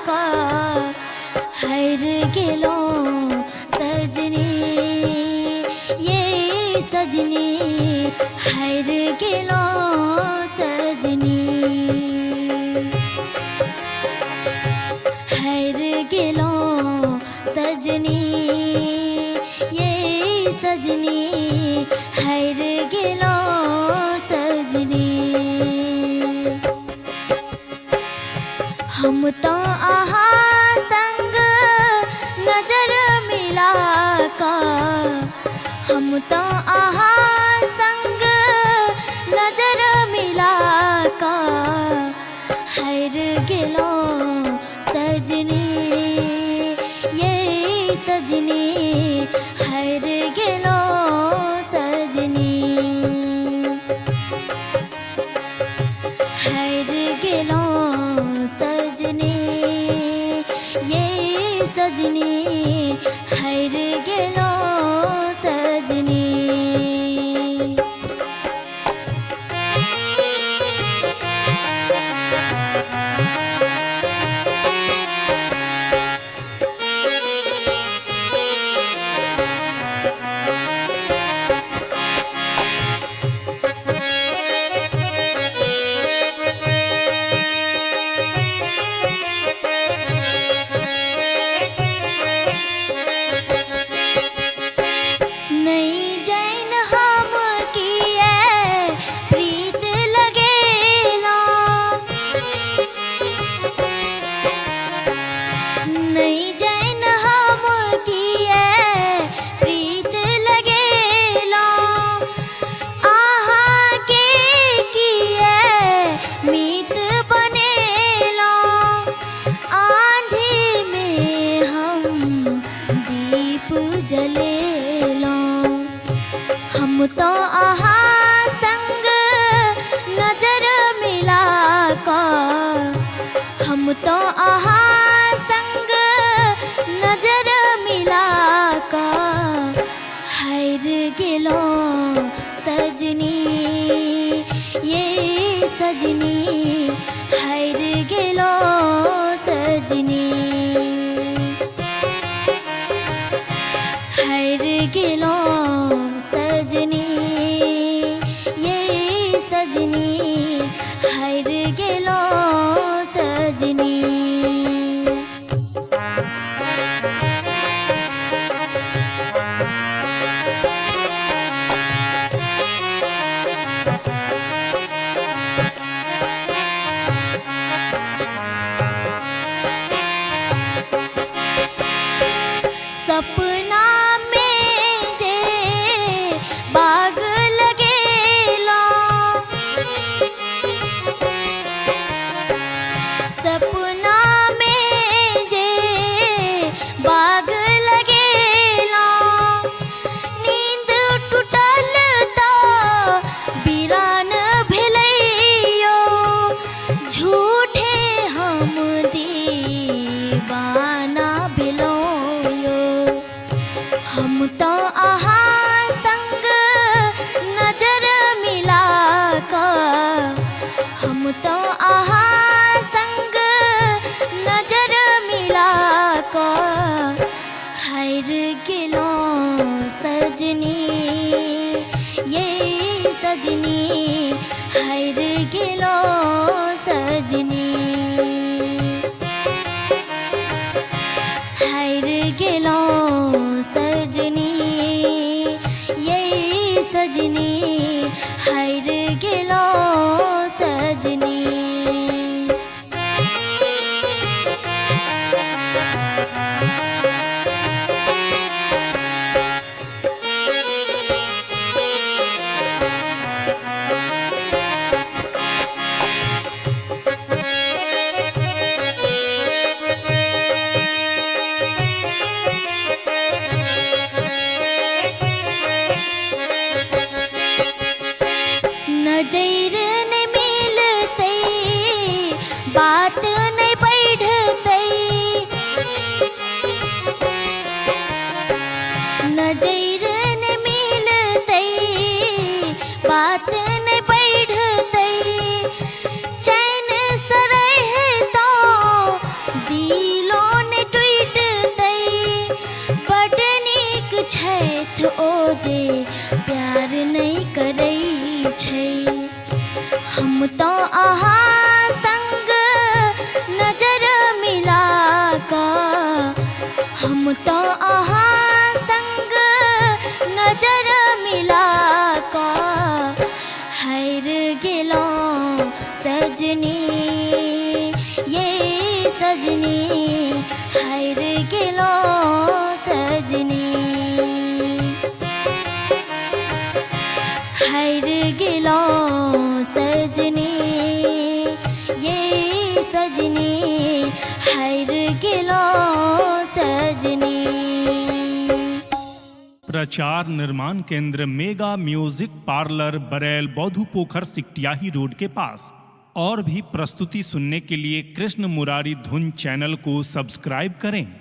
का हार गेलो सजनी ये सजनी हार गेलो सजनी हार गेलो सजनी ये सजनी हार गेलो सजनी। हम तो आहा संग नजर मिला का हम तो आहा संग नजर मिला का हार गेलो सजनी ये सजनी हार गेलो सजनी हार गेलो सजनी ये सजनी हार गेलो सजनी। नहीं जैन हम किए प्रीत लगेला नहीं जैन हम किए प्रीत लगेला आहा के किए मीत बनेला आंधी में हम दीप जलेला। हम तो आहा संग नजर मिला का हम तो आहा संग नजर मिला का हार गेलो सजनी ये सजनी हार गेलो सजनी हार गेलो सजनी ये सजनी हार गेलो सजनी। हारि गेलो सजनी। हारि गेलो सजनी, ये सजनी, हारि गेलो सजनी। प्रचार निर्माण केंद्र mega music parlour, Barail, Baudhu Pokhar, Siktiyahi road के पास। और भी प्रस्तुति सुनने के लिए कृष्ण मुरारी धुन चैनल को सब्सक्राइब करें।